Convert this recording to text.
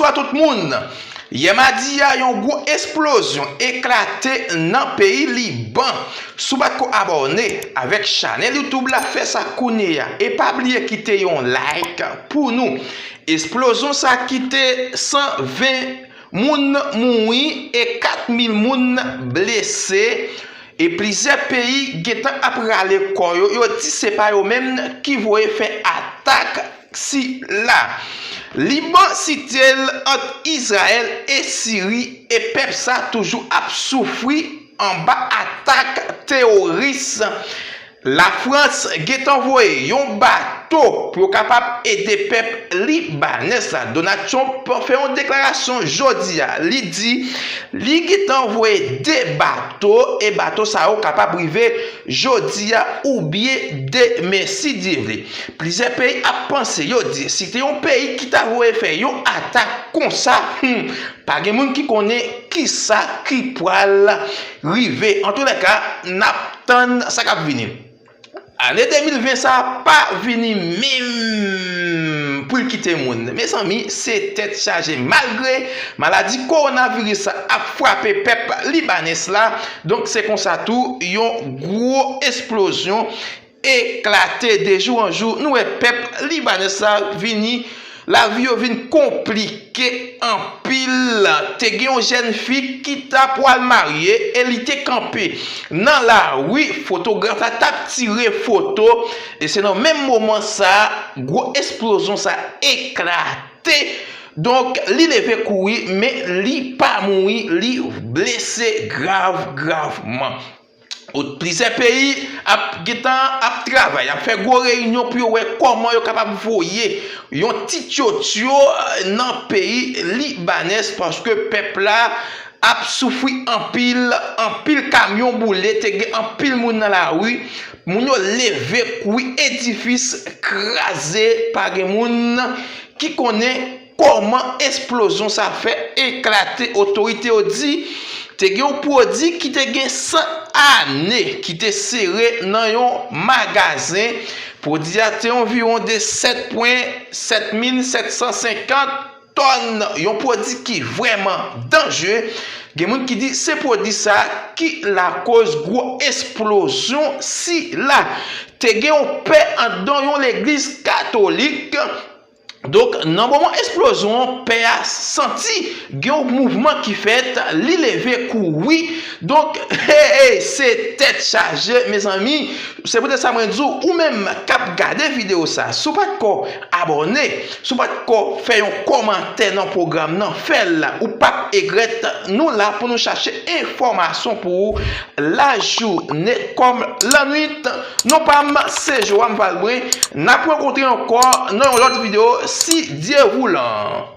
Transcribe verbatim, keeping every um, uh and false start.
Bonswa tout moun. Yè madi a, yon gwo eksplozyon eklate nan peyi Liban. Si w pa t ko abòne avèk chanèl YouTube la, fè sa kounye a. E pa bliye kite yon like pou nou. Eksplozyon sa kite san ven moun mouri e kat mil moun blese. E plizyè peyi gentan ap rale kò yo. Yo di se pa yo menm ki voye fè atak sila. Liban site l ant Izrayèl e Siri, e pèp sa toujou ap soufri anba atak teworis. Lafrans gentan voye yon bato pou yo kapab ede pèp libanè sa. Donald Trump fè yon deklarasyon jodi a. Li di li gentan voye de bato, e bato sa yo kapab rive jodi a oubyen demen, si Dye vle. Plizyè peyi ap panse, yo di, si te yon peyi ki ta voye fè yon atak konsa, hmm, pa gen moun ki konnen kisa ki pral rive. Antoulèka, n ap tann sa k ap vini. Ane de mil ven sa pa vini menm pou l kite moun. Mezanmi, se tèt chaje. Malgre maladi kowonaviris la ap frape pèp libanè la, donk se konsa tou yon gwo eksplozyon eklate de jou an jou. Nou wè pèp libanè la vini, lavi yo vin konplike anpil. Te gen yon jèn fi ki ta pwal marye e li te kanpe nan lari, fotograf la t ap tire foto, e se nan menm moman sa, gwo eksplozyon sa eklate. Donk, li leve kouri, men li pa mouri, li blese grav, gravman. Plizyè peyi ap gentan ap travay, ap fè gwo reyinyon pou yo wè kòman yo kapab voye yon ti tyotyo nan peyi libanè, paske pèp la ap soufri anpil, anpil kamyon boule, te gen anpil moun nan lari, moun yo leve kouri, edifis kraze, pa gen moun ki konnen kòman eksplozyon sa fè eklate. Otorite yo di te gen yon pwodui ki te gen san ane ki te sere nan yon magazen. Pwodui a te anviwon de sèt pwen sèt mil sèt san senkant tòn, yon pwodui ki vrèman danjere. Gen moun ki di se pwodui sa ki lakoz gwo eksplozyon sila. Te gen yon pè anndan yon legliz katolik. Donk, nan moman eksplozyon an, pè a santi gen yon mouvman ki fèt, li leve kouri. Donk, hey, hey, se tèt chaje, mezanmi. Se poutèt sa mwen di w, ou menm k ap gade videyo sa, si w pa t ko abòne, si w pa t ko fè yon kòmantè nan pwogram nan, fè l, ou p ap egrèt. Nou la pou nou chache enfòmasyon pou ou lajounen kòm lannwit. Non pa m, se Joam Valbrun. N ap rankontre ankò nan yon lòt videyo, si Dye voulan.